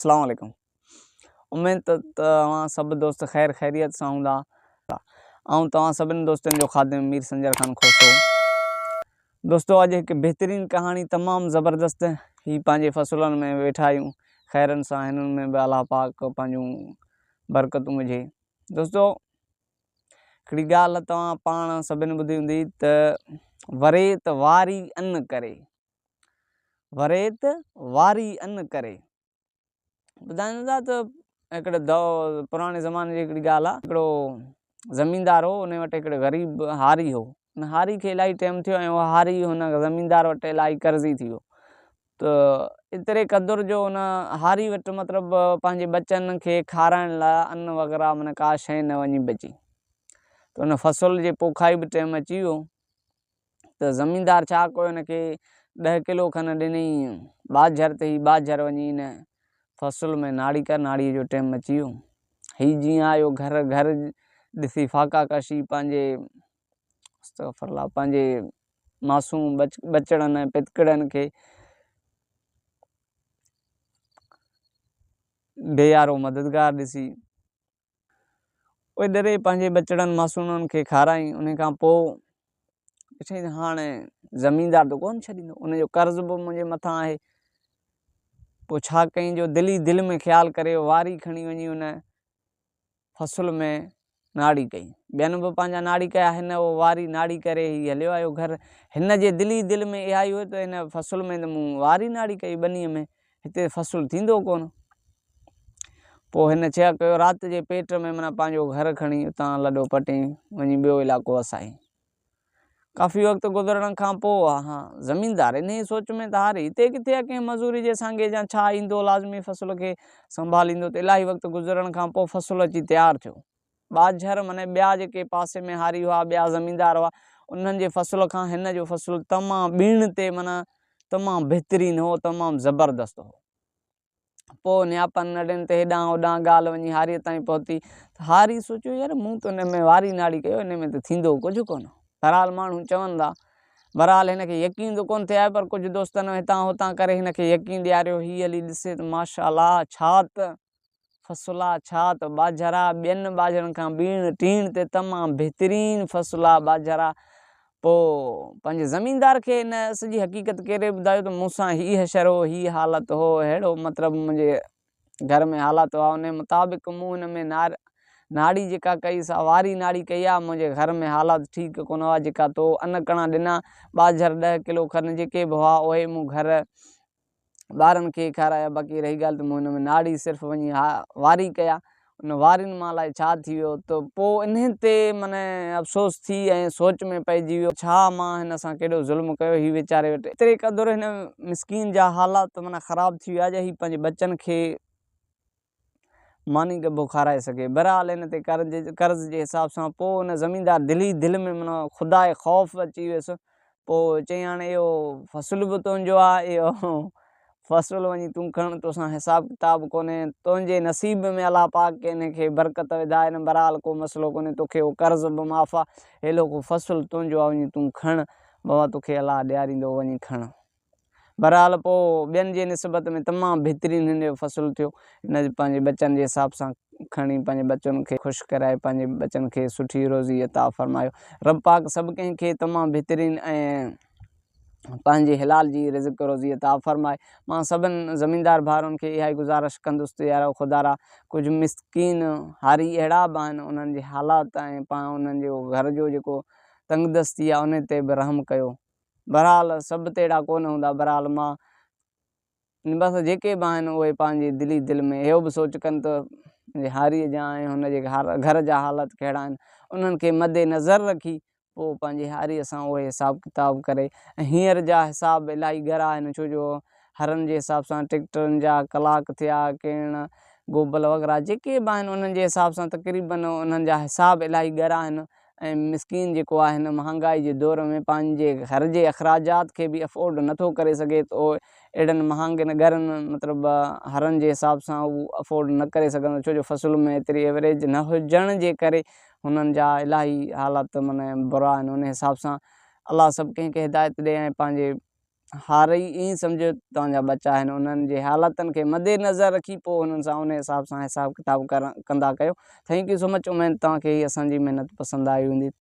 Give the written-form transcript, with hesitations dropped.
اسلام عليڪم اميد ته توهان سڀ دوست خير خيريت سان هوندا. آئون توهان سڀني دوستن جو خادم مير سنجر خان کوسو. دوستو اڄ هڪ بهترين ڪهاڻي تمام زبردست هي پنهنجي فصلن ۾ ويٺا آهيون خيرن سان هنن ۾ به الله پاڪ پنهنجون برڪتون وجهي. دوستو هڪڙي ڳالهه توهان پاڻ سڀني ٻڌي هوندي ته وريت واري ان ڪري وريت واري ان ڪري. ٻڌائين ٿا ته هڪڙي پراڻي زماني جي هڪڙي ڳالهه آهي هڪڙو زميندار هو ان وٽ هڪڙو غريب هاري هو ان هاري کي الاهي ٽيم ٿيو ۽ اهو هاري هن زميندار وٽ الاهي قرضي ٿي ويو ته ايتري قدر جو ان هاري وٽ مطلب پنهنجي ٻچن کي کارائڻ لاء ان وغيره معنيٰ ڪا شيء نه وڃي بچي ته ان فصل جي پوکائي به ٽيم اچي ويو ته زميندار ڇا ڪيو هن کي ڏهه ڪلو کن ڏنئي ٻاجهر ته هي ٻاجهر وڃي هن فصل ۾ ناڙي ڪر ناڙيء جو ٽيم اچي ويو. هي جيئن آيو گهر گهر ڏسي فاقا ڪشي پنهنجي استغفر الله پنهنجي معصوم ٻچڙن ۽ پتڪڙن کي بي يارو مددگار ڏسي اهي ڏري پنهنجي ٻچڙن معصومن کي کارائين انهي کان پوء ڏٺائين ته هاڻي زميندار ته ڪونه ڇڏيندو ان جو قرض به منهنجي مٿان آهي پوء ڇا ڪيائين جو دل ئي دل ۾ خيال ڪري واري کڻي وڃي ان فصل ۾ ناڙي ڪئي ٻين به پنهنجا ناڙي ڪيا هن اهو واري ناڙي ڪري هي هليو آيو گهر هن جي دل ئي دل ۾ اها ئي هئي ته هن فصل ۾ ته مون واري ناڙي ڪئي ٻنيء ۾ هتي فصل ٿيندو ڪونه. پوء هن ڇا ڪيو، رات جي پيٽ ۾ معنيٰ پنهنجو گهر کڻي اتان لڏو پٽي وڃي ٻيو علائقو وسائين. ڪافي وقت گذرڻ کان پوء ها زميندار انهيء سوچ ۾ ته هاري هتي ڪٿي آ ڪنهن مزوري جي سانگي جا ڇا ايندو لازمي فصل کي سنڀاليندو ته الاهي وقت گذرڻ کان پوء فصل اچي تيار ٿيو. ٻاجهر معني ٻيا جيڪي پاسي ۾ هاري هئا، ٻيا زميندار هئا، انهن جي فصل کان هن جو فصل تمام ٻيڻ تي معنيٰ تمام بهترين هو، تمام زبردست هو. پوء نياپن نڙين تي هيڏانهن هوڏانهن ڳالهه وڃي هاريء تائين پهتي ته هاري سوچيو يار مون ته ان ۾ واري ناڙي ڪيو، ان ۾ ته ٿيندو ڪجهه ڪونه. بهرحال ماڻهو چون ٿا. بهرحال هن کي يقين ته ڪونه ٿي آيو پر ڪجهه دوستن هتان هتان ڪري هن کي يقين ڏياريو. هي هلي ڏسي ته ماشاء الله ڇا ته فصلا ڇا ته ٻاجهرا ٻين ٻاجهرن کان ٻيڻ ٽيڻ تي تمام بهترين فصلا ٻاجهرا. پوء پنهنجي زميندار کي ان سڄي حقيقت ڪيري ٻڌايو ته مون سان هي حشر هو، هي حالت هو، ههڙو مطلب منهنجي گهر ۾ حالات هئا، انهي مطابق مون ان ۾ نار ناڙي جيڪا ڪئي سا واري ناڙي ڪئي آ، منهنجي گهر ۾ حالات ٺيڪ ڪونه هئا، جيڪا تو ان ڪڻا ڏنا ٻاجهر ڏهه ڪلو کن جيڪي به هئا اهي مون گهر ٻارن کي کارايا باقي رهي ڳالهه ته مون هن ۾ ناڙي صرف وڃي واري ڪيا ان وارين مان الائي ڇا ٿي ويو ته پوء انهي تي معني افسوس ٿي ۽ سوچ ۾ پئجي ويو ڇا مان هن سان ڪيڏو ظلم ڪيو هي ويچاري وٽ ايتري قدر هن مسڪين جا حالات معني خراب ٿي ويا جا هي پنهنجي ٻچن کي ماني ڳڀو کارائي سگهي. بهرحال ان تي قرض جي حساب سان پوء ان زميندار دل ئي دل ۾ معنيٰ خدا جي خوف اچي ويس. پوء چيائين هاڻي اهو فصل به تنهنجو آهي، اهو فصل وڃي تون کڻ، توسان حساب ڪتاب ڪونهي، تنهنجي نصيب ۾ الله پاڪ ڪنهن کي برڪت وڌائي نه، بهرحال ڪو مسئلو ڪونهي، توکي اهو قرض به معاف آهي، هيلو ڪو فصل تنهنجو آهي وڃي تون کڻ، بابا توکي الله ڏياريندو وڃي کڻ. بهرحال پوء ٻين جي نسبت ۾ تمام بھترين ھن جو فصل ٿيو. ھن پنھنجي ٻچن جي حساب سان کڻي پنھنجي ٻچن کي خوش ڪرائي پنھنجي ٻچن کي سٺي روزي عطا فرمايو. رب پاڪ سڀ ڪنھن کي تمام بھترين ۽ پنھنجي حلال جي رزق روزي عطا فرمائي. مان سڀن زميندار ڀائرن کي اھا ئي گذارش ڪندس ته يارو خدارا ڪجھ مسڪين ھاري اھڙا به آھن انھن جي حالات ۽ پاڻ انھن جو گھر جو جيڪو تنگدستي آ انھي تي به رحم ڪيو. بھرحال سڀ ته اھڙا ڪونه ھوندا بھرحال مان بس جيڪي به آھن اھي پنھنجي دل ئي دل ۾ اھو به سوچ ڪن ته منھنجي ھاريء جا ۽ ھن جي گھر جا حالت ڪھڙا آھن انھن کي مد نظر رکي پوء پنھنجي ھاريء سان اھي حساب ڪتاب ڪري ۽ ھينئر جا حساب الاھي ڳرا آھن ڇو جو ھرن جي حساب سان ٽريڪٽرن جا ڪلاڪ ٿيا ڪيڻ گوبل وغيره جيڪي به آھن انھن جي حساب سان تقريبن انھن جا حساب الاھي ڳرا آھن ۽ مسڪين جيڪو آهي هن مهانگائي جي دور ۾ پنهنجي گهر جي اخراجات کي به افورڊ نه ٿو ڪري سگهي ته اهو اهڙن مهانگن ڳرن مطلب هرن جي حساب سان هو افورڊ نه ڪري سگهندو ڇو جو فصل ۾ ايتري ايوريج نه هجڻ جي ڪري هنن جا الاهي حالات معنيٰ برا آهن ان حساب سان الله سڀ ڪنهن کي هدايت ڏي ۽ پنهنجي هاري ائين سمجهو توهان جا ٻچا آهن انهن جي حالتن کي مد نظر رکي پوء انهن سان ان حساب سان حساب ڪتاب ڪندا ڪيو thank you so much اميد توهان کي هي اسان جي محنت پسند آئي هوندي.